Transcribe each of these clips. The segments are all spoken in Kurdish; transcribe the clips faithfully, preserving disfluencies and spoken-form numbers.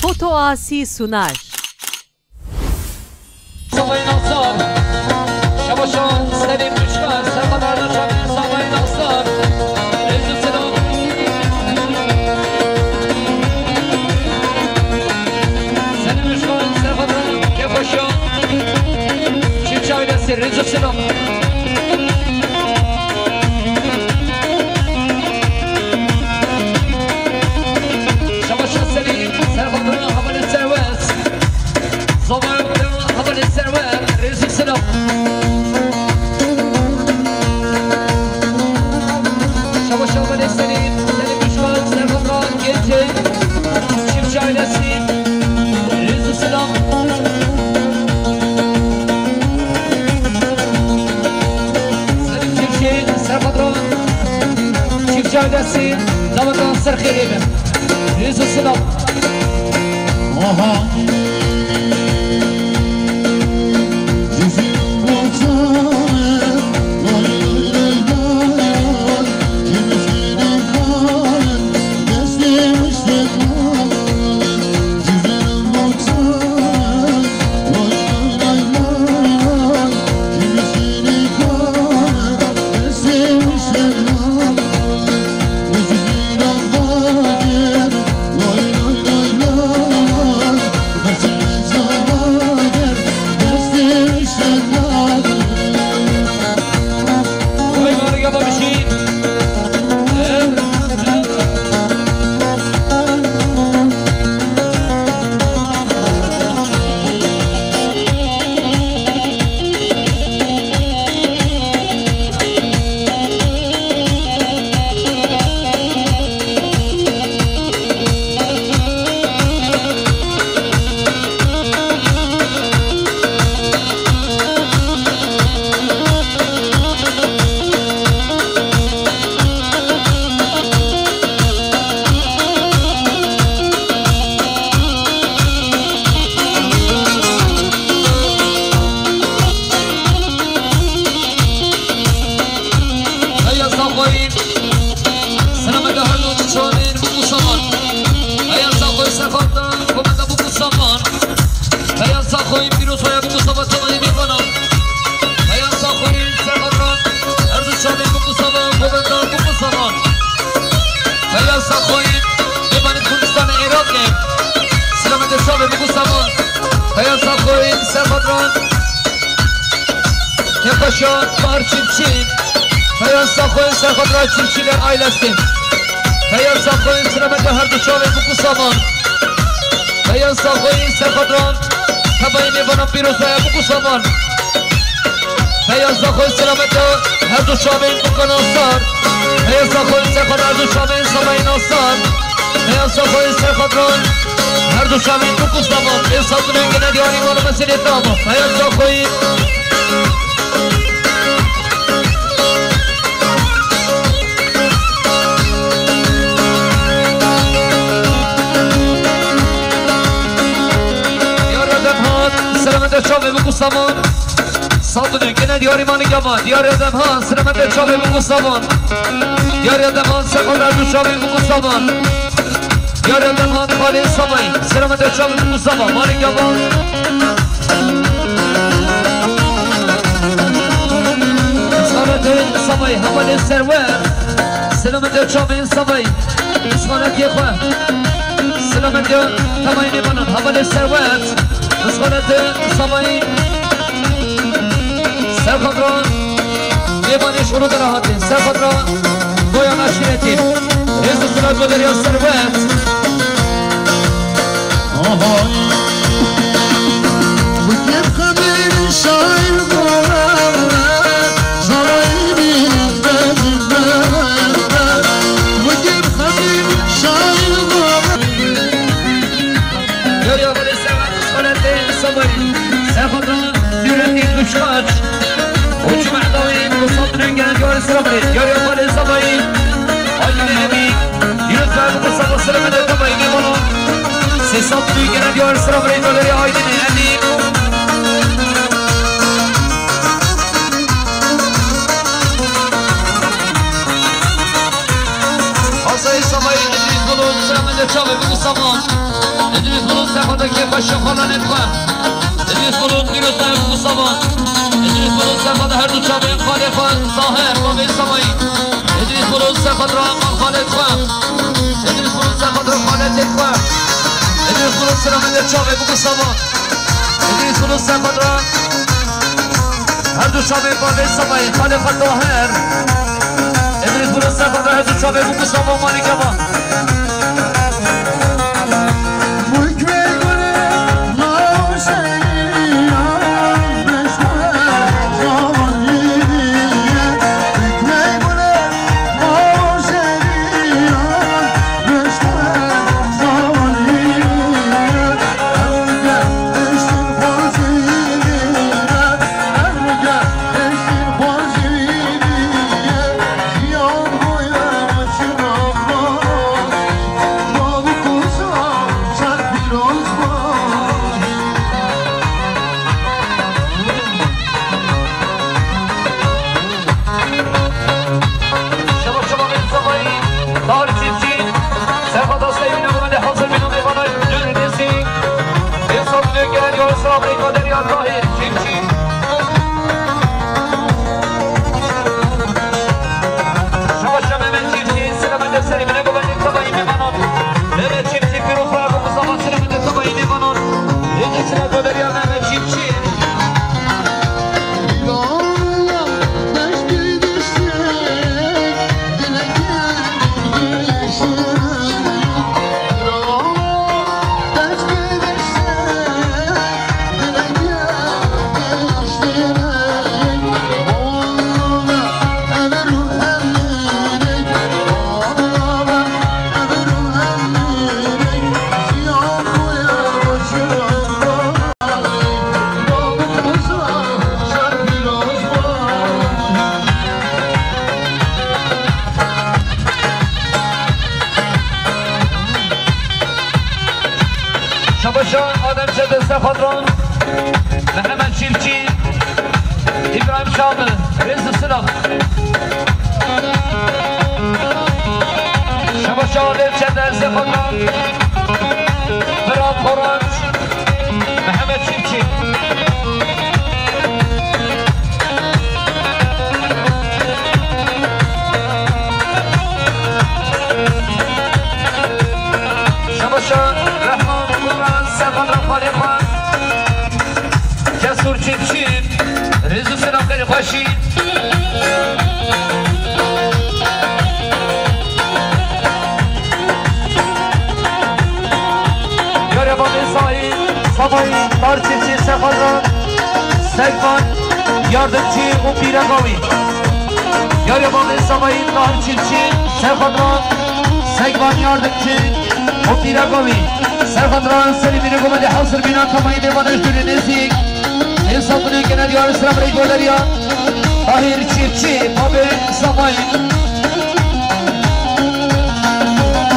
Foto Asi sunar. Sabayê Nasar, Şebaşan, Selîm Kuşkar, Serkan Erdoğan, Sabayê Nasar, Rêz û Silam. Selîm Kuşkar, Serkan Erdoğan, Kefoşan, Çiftçi ailesi, Rêz û Silam. Şebaşan Selîm, Serkan Erdoğan, Havalê Serwet. Zava Yoktan, Havalê Serwet, Rêz û Silam. Şebaşan Havalê Selîm, Selîm Kuşkar, Serkan Genci, Çiftçi ailesi, Rêz û Silam. Selîm Çiftçi, Serkan Çiftçi ailesi, davetan ser xêrê be. Rêz û silam. Aha. Heya Saxoyî, selameta her du çavên Musaman. Heya Saxoyî, Serxatan, kometa Musaman. Heya Saxoyî, pîroz waya Musaman, temayê mêvanan. Heya Saxoyî, Serxatan, her du çavên Musaman, kometa Musaman. Heya Saxoyî, mêvanê Kurdistanê Iraqê. Selameta çavê Musaman. Heya Saxoyî, Serxatan. Kepaşa Bahar Çiftçi. Heya Saxoyî, Serxatran Çiftçiler ailesi. Heya Saxoyî, selameta her du çavên Musaman. Heya Saxoyî, Serxatran, temayê mêvanan pîroz waya Musaman. Heya Saxoyî, selameta her du çavên Mukanan sar. Heya Saxoyî, Serxatran, her du çavên Samayê Nasar. Heya Saxoyî, Serxatran, her du çavên Musaman. Ê sazûnên gene diyarî mano meselê tama. Heya Saxoyî. Diyar Edem hat, selameta çavê Musaman. Sazûnên gene diyarî mano gama. Diyar Edem hat, selameta çavê Musaman. Diyar Edem hat, Serxatran, her du çavên Musaman. Diyar Edem hat, Xalê Samayî, selameta çavê Musaman. Mano gama. Xalê Samayî, Havalê Serwet. Selameta çavên Samayî. Xalê xwe. Selameta temayê mêvanan. Havalê Serwet. Xalê Samayî. Serxatran. Mêvanê ji Urudara hatin. Serxatran. Boyan aşîretî. Rêz û silav bo derya Serwet. Derya Xalê Serwet, Xalê Samayî, Serxatran, Nûreddîn Kuşkaç, Koçum Edawî, Musab Nengel, Diyar Sirabirî, Derya Xalê Samayî, Aydin Emî, Yunus Bey, Mustafa Sırrı, Mehmet Bey, Mehmet Hanım, Sesat Büyük, Diyar Sirabirî, Galeri Aydin Emî. Hasayî Samayî, Edîz Bulut, Sırrı, Mehmet Çavi, Mustafa. Îdrîs Bulut serxweda kêfa şoxalanê xwe. Îdrîs Bulut pîroz be Mustafa. Îdrîs Bulut serxweda her du çavên xalê xwe Taher, babê Samayî. Îdrîs Bulut serxweda xalê xwe. Îdrîs Bulut serxweda xalê xwe. Îdrîs Bulut selametê çavê Mustafa. Îdrîs Bulut serxweda her du çavê babê Samayî, xalê xwe Taher. Îdrîs Bulut serxweda her du çavê Mustafa Malîkeva. Şaba şaba bin Samayî, Tahir Çiftçi, Serhat Aslan Ünlü Muhammed Hasan bin Abdülkadir Dürnesi, Esat Döker, Yunus Ahmet Kader Yar Tahir Çiftçi. Şaba şaba Mehmet Çiftçi, Selamet Eseri, Bine Kovancı, Samayî Mehmet Çiftçi, Firuz Faruk, Mustafa Selamet Samayî Mehmet. Êdî sila Koder Yar Mehmet Çiftçi. Şabaşa Adem Çetin Sefadran, Mehmet Çiftçi, İbrahim Şamlı, Rêz û silav. Şabaşa Adem Çetin Sefadran, Fırat Oranç, Mehmet Çiftçi. Şabaşa Rehman Kuran, Serkan Rehman Rehman. Cesur Çiftçi, Rêz û silav xêr xweşî. Yare babê Saîd, Samayî, Tahir Çiftçi, Sefadran, Sekvan, yardımcı û pîreka wî. Yare babê Samayî, Tahir Çiftçi, Sefadran, Sekvan, yardımcı û pîreka wî. Sefadran, Selîmînê Gomedê, Hewsir Bînan, Tamayî, Mêvanê ji dûrî nêzîk. Ê sabunê gene diyar, Îslam Rêj Goderiya. Tahir Çiftçi, babê Samayî.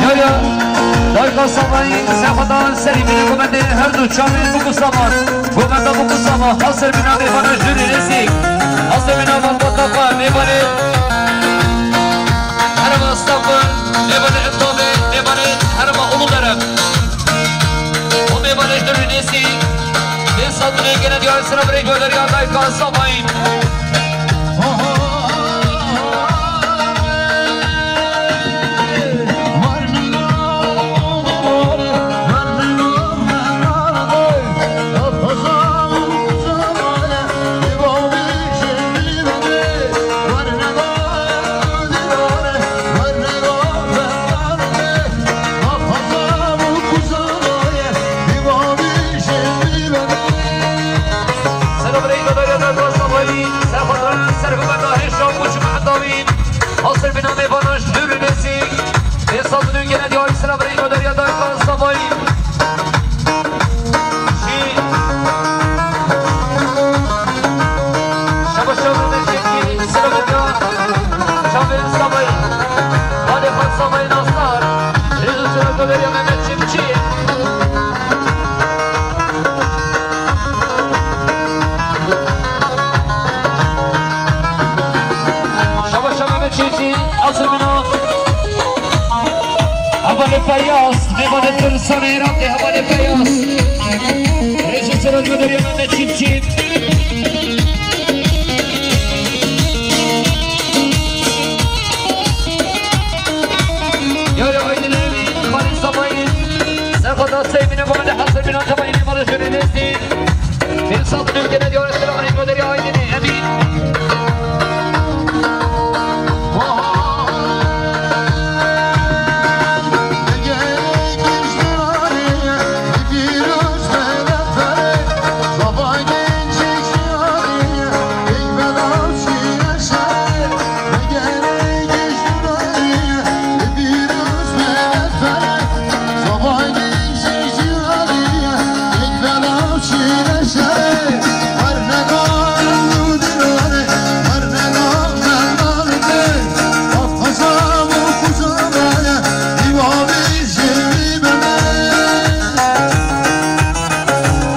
Ya, ya. Dayka Samayî, Sefadran, Selîmînê Gomedê, her du çavên Bûk û Saman. Gomeda Bûk û Saman, Hewsir Bînan, Mêvanê ji dûrî nêzîk. Hewsir Bînan, malbata xwe, mêvanê herêma Stenbul, mêvanê Îtlamê, mêvanê herêma Uludere. Û mêvanê ji dûrî nêzîk. Ê sabunê gene diyar, Îslam Rêj Goderiya, dayka Samayî. Selam aleyküm, Dayra Dayka Samayî. Serxwedran, serxwedran, hêşa û cumheta wî. Hewsir Bînan, mêvanan ji dûr û nêzîk. Ê sabunê gene diyar, selam aleyküm, Dayra Dayka Samayî. Şî. Şaba şaba Mehmet Çiftçi, selam aleyküm. Şaba Samayî. Hadi Fat Samayî Nasar. Rêz û silav Dayra Mehmet Çiftçi. Şaba şaba Mehmet Çiftçi, Hewsir Bînan. Hevalê Feyyaz, mêvanê Tirsanê Iraqê, hevalê Hazır bir antrenman yine Barış Ürünesi. Bir saldırı ülkede diyor. Selam aleyküm. Derya Aydın'ı. Emin.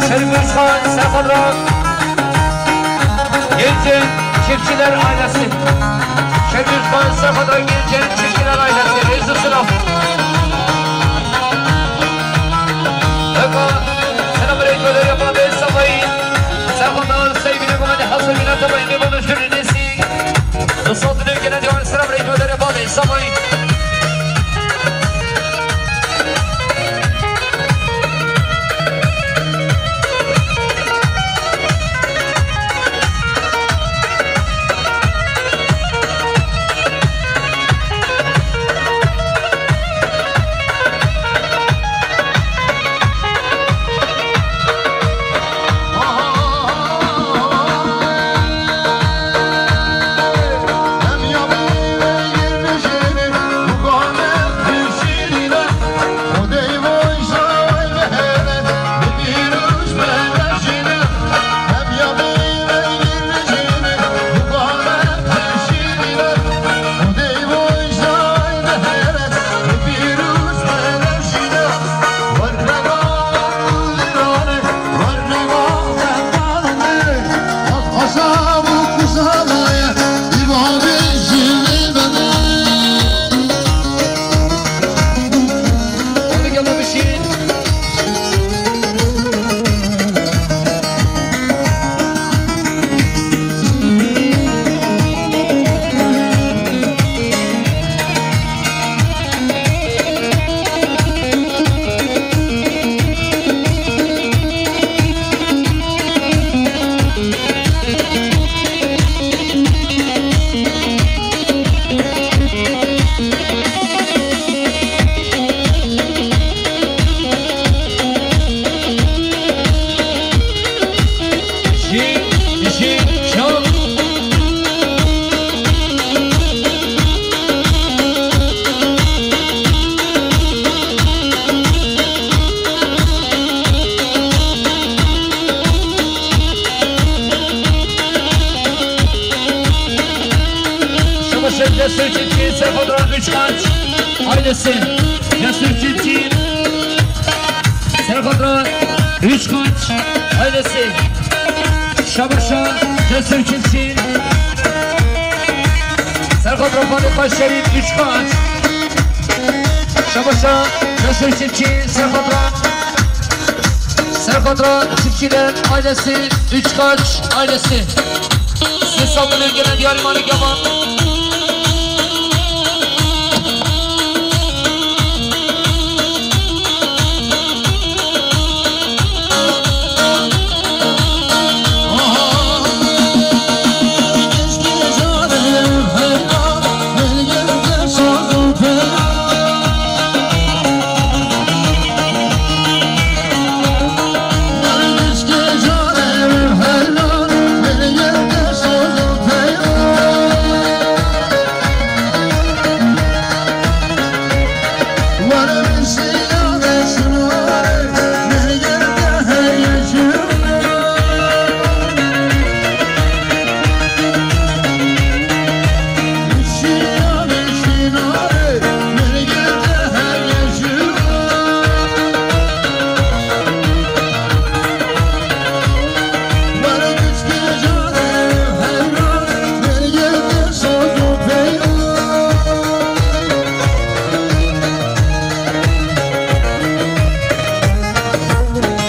Şerif Özkan, Serhat Rahat. Gençin Çiftçiler ailesi. Şerif Özkan, Serhat Rahat, Gençin Çiftçiler ailesi. Reis Sınav. Eka, selam aleyküm, ederim abi, Safayı. Serhat Rahat, sevgili Muhammed Hasan bin Atabay, Memnun Sürünesi. Isatlı ülkeden diyor, selam aleyküm, ederim abi, Safayı. Şamaşe Cesur Çiftçi, Serhat Rahat Üçkaç ailesi. Cesur Çiftçi, Serhat Rahat Üçkaç ailesi. Şamaşe Cesur Çiftçi, Serhat Rahat Fatih Şerif Üçkaç. Şamaşe Cesur Çiftçi, Serhat Rahat. Serhat Rahat Çiftçiler ailesi, Üçkaç ailesi. Size sabırlı gelen diyarım Malik Yaman.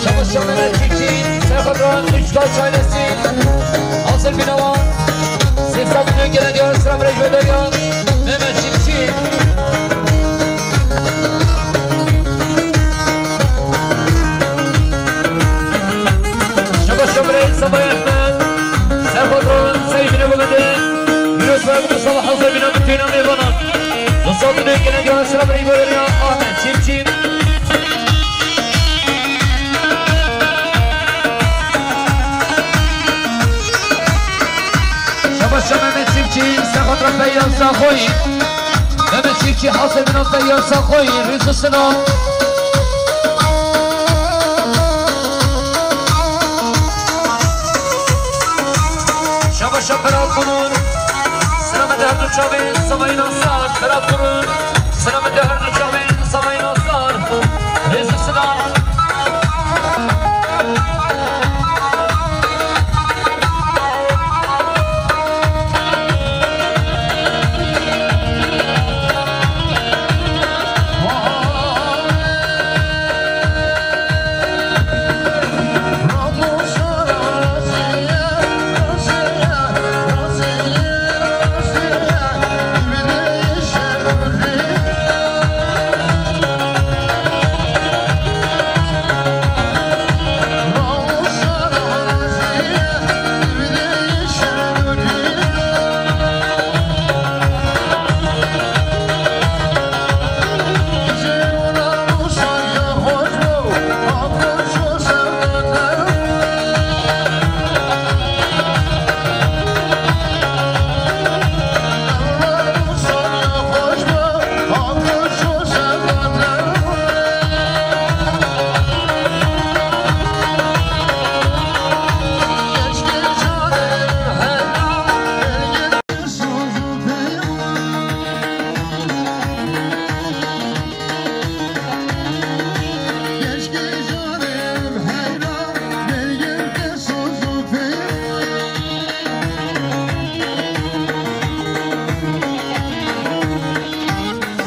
Çamaşan Mehmet Çiftçi, Serhat Rahat, Üçkaç ailesi. Hazır bir hava. Sesler gelen diyor, sıra Mehmet Çiftçi. Peyasa xwe yî. Mehmet Çiftçi, Hasan Ünal, Peyasa xwe yî. Rêz û silav. Şaba şab berat bulun. Selamet her du çavên Samayî Nasar berat bulun. Selamet her du çavên Samayî Nasar. Rêz û silav.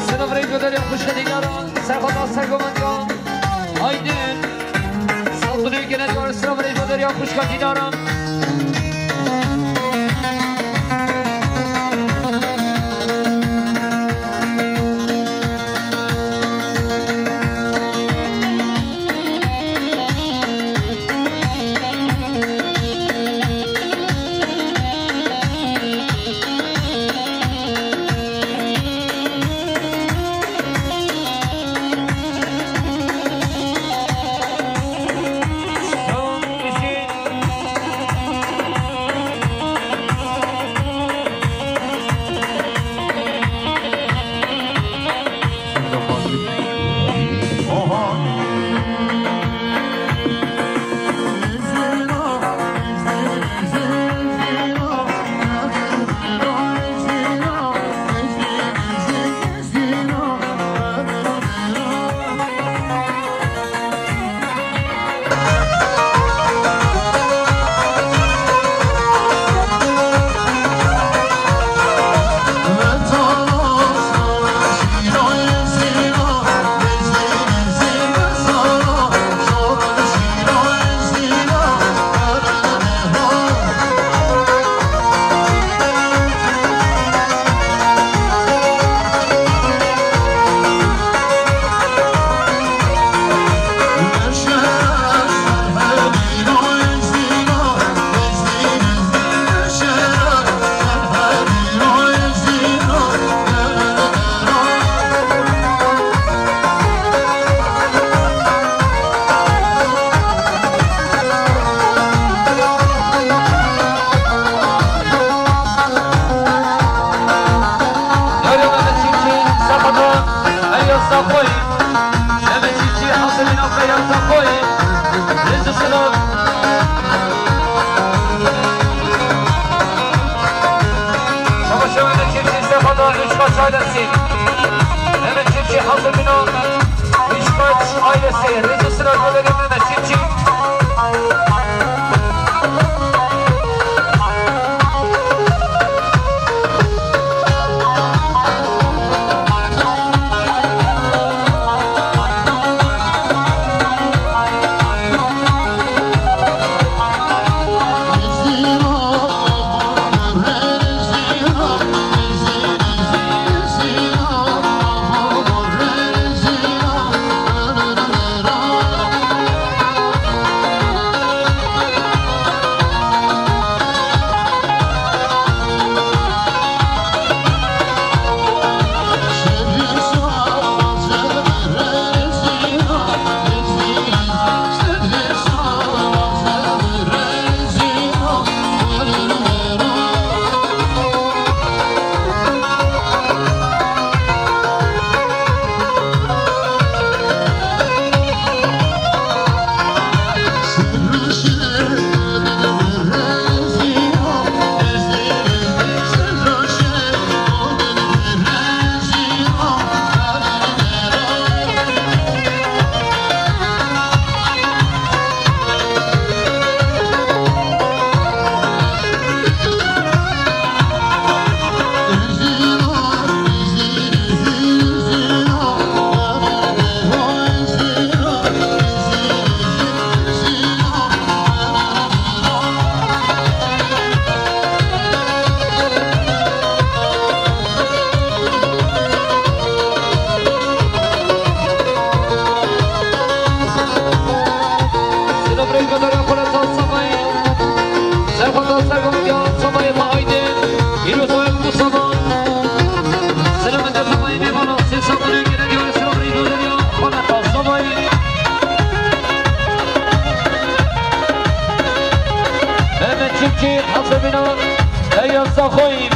Selav rêz û derya xwişka dînaran, serxwedar sergovendan. Aydin. Selav dilê gele diyar, selav rêz û derya xwişka dînaran. Yarın Mehmet Çiftçi, Sefada, Elyas Zakoy, Mehmet Çiftçi, Hasan Ünal, Elyas Zakoy, Rêz û silav. Çamaşevanê Çiftçi, Sefada, Rişka Çaylesî, Mehmet Çiftçi, Hasan Ünal, Rişka Ailesi, Rêz û silav, Mehmet Çiftçi. Çiftçi, Hesebîna, Eyyaz Saxoyî,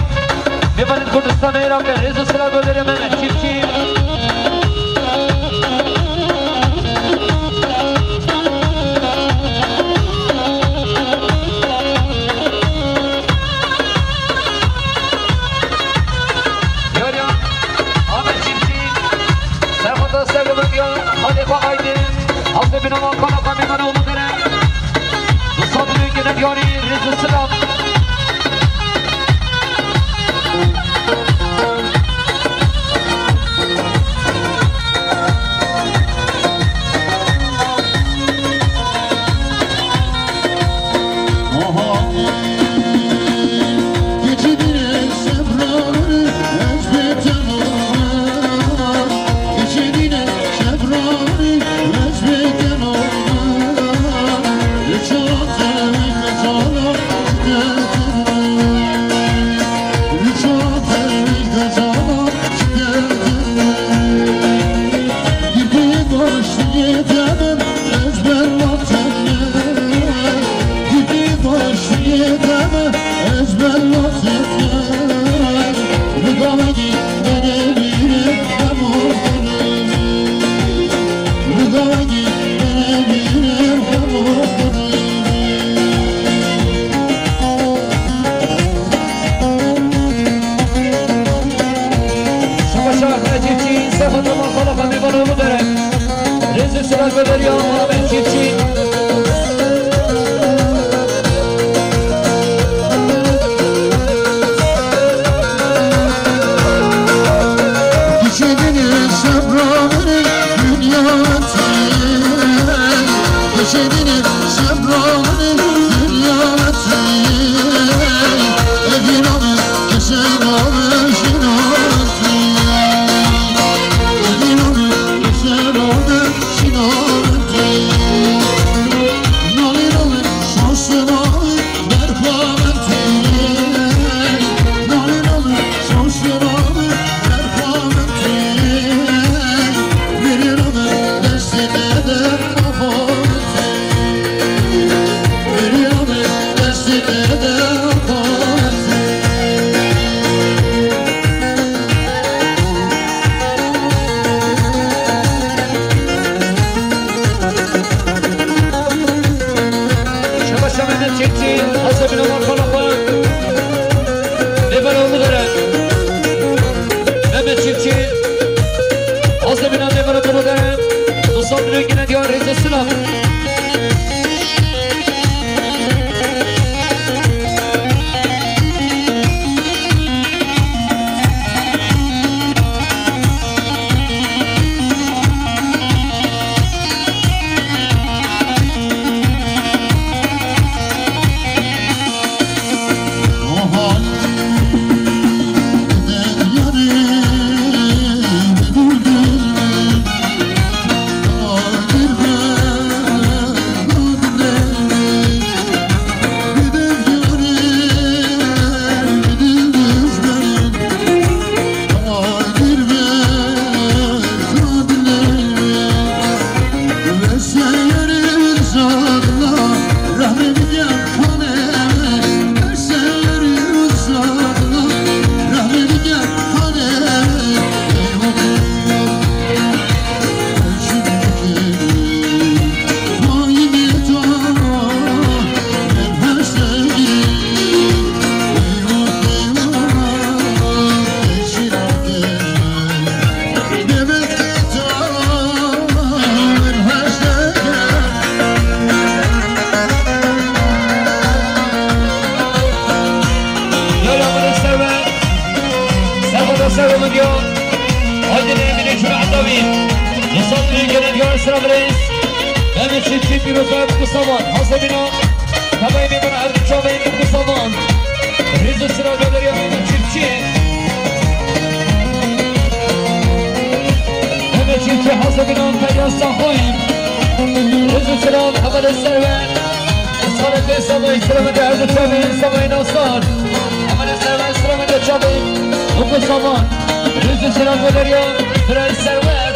Mêvanên Kurdistanê Iraqê, rêz û silav guherî Mehmet Çiftçi. Yariya, Ahmet Çiftçi, Serhat Aslan Yumurtya, Halifa Aydın, Hesebîna, Kala Kamîna, Oğlu Dere. Mustafa Gülüngene diyarî, rêz û silav. Şabaş Ahmet Çiftçi, Sefa Tamam, Kala Kamîna, Oğlu Dere. Rêz û silav guherî Ahmet Çiftçi. Şabaş Mehmet Çiftçi, Hesebîna, Kala Kamîna. Mêvana Oğlu Dere. Mehmet Çiftçi. Hesebîna, Mêvana Oğlu Dere. Mustafa Gülüngene diyarî, rêz û silav. Yala, min serve, serve, serve, min diyor. Haydi, ne bileyim, şunu atlamayın. Mustafa Gülüngene diyarî, silav, rêz. Mehmet Çiftçi, Pîroza, Mustafa, Hesebîna. Tebayê Mêvana, her du çavên, Mustafa. Rêz û silav guherî Mehmet Çiftçi. Mehmet Çiftçi, Hesebîna, Feryaz Saxoyî. Rêz û silav, hevalê serve. Saletê Samayî, silav, her du çavên, Samayî Nasar. Hevalê serve, silav, çavên, Mustafa. Rêz û silav guherî Firaz Serwet.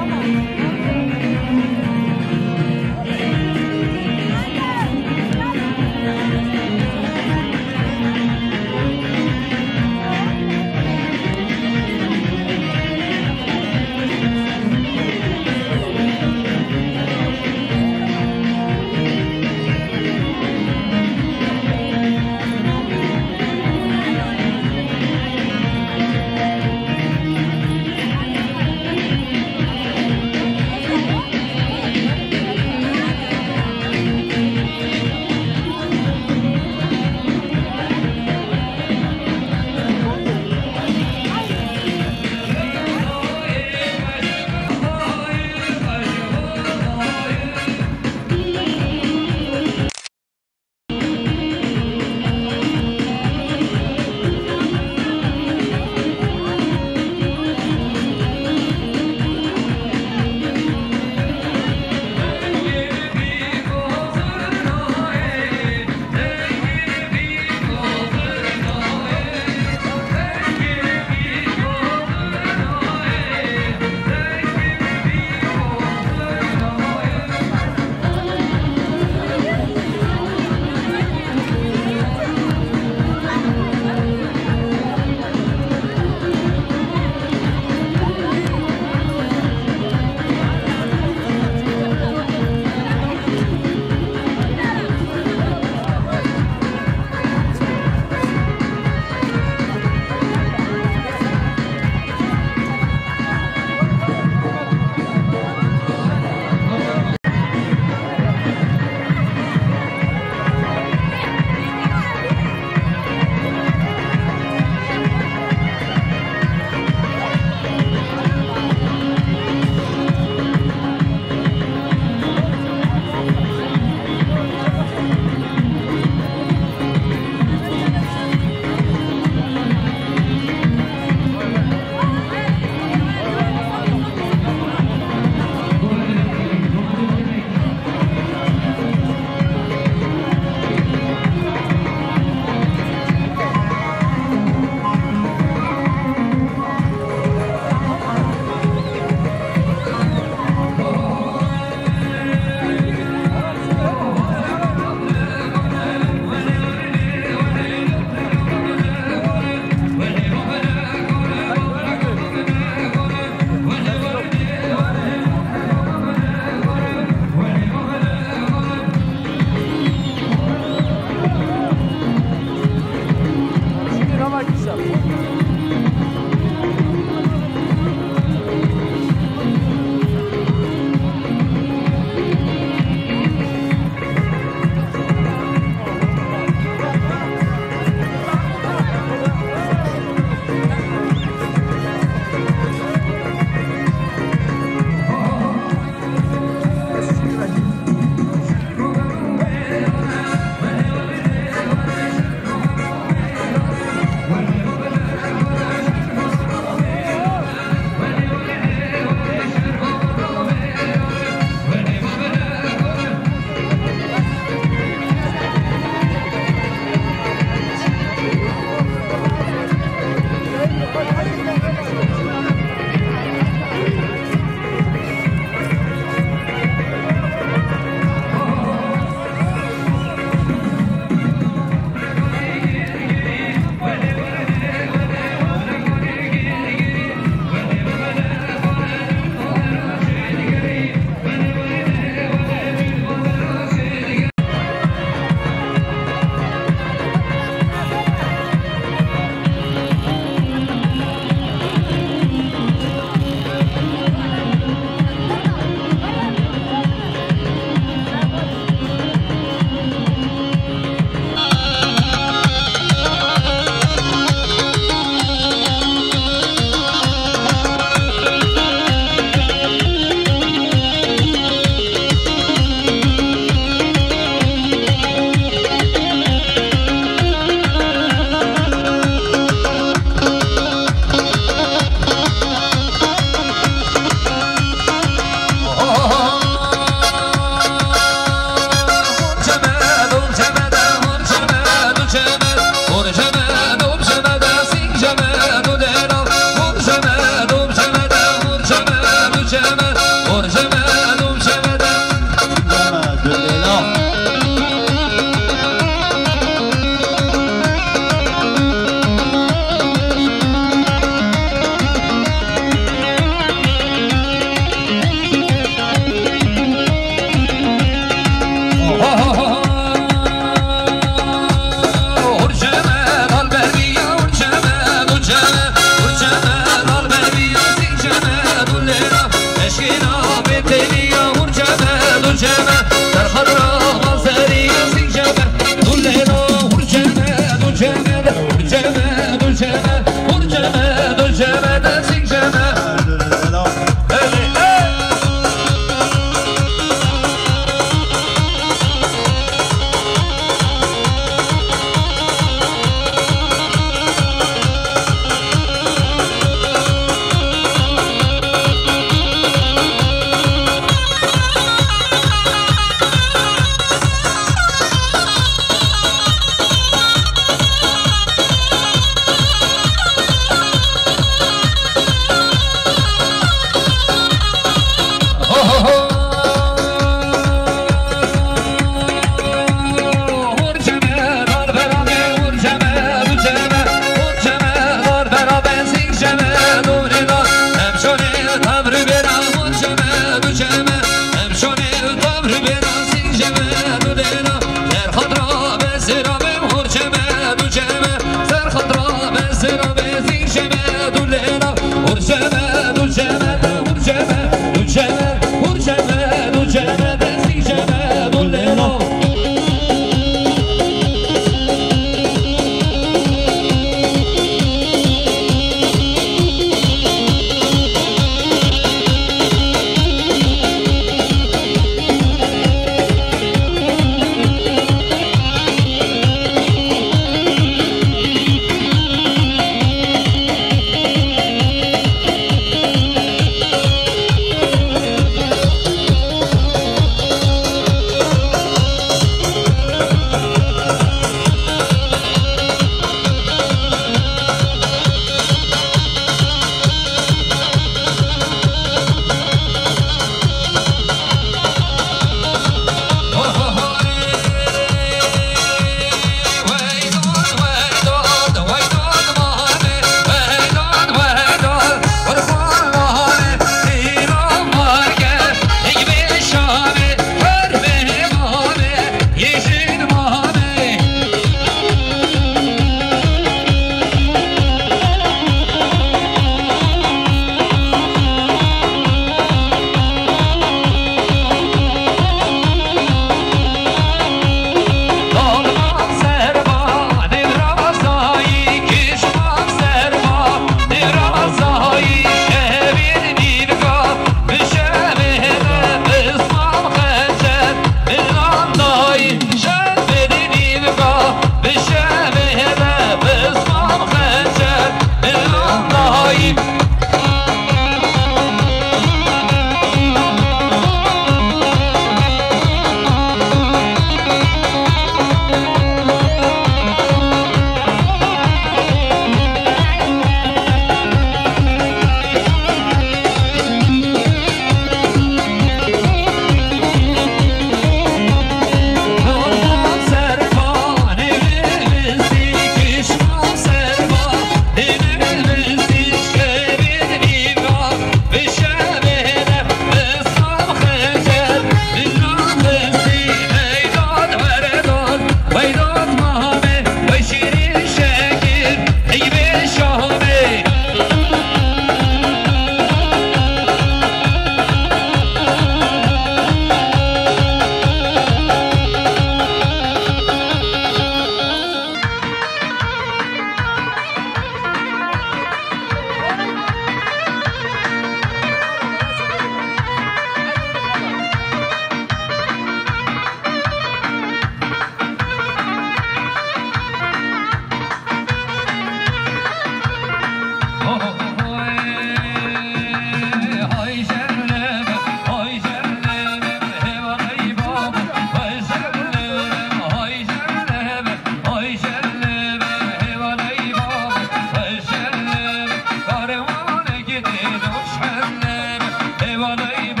Eyvallah.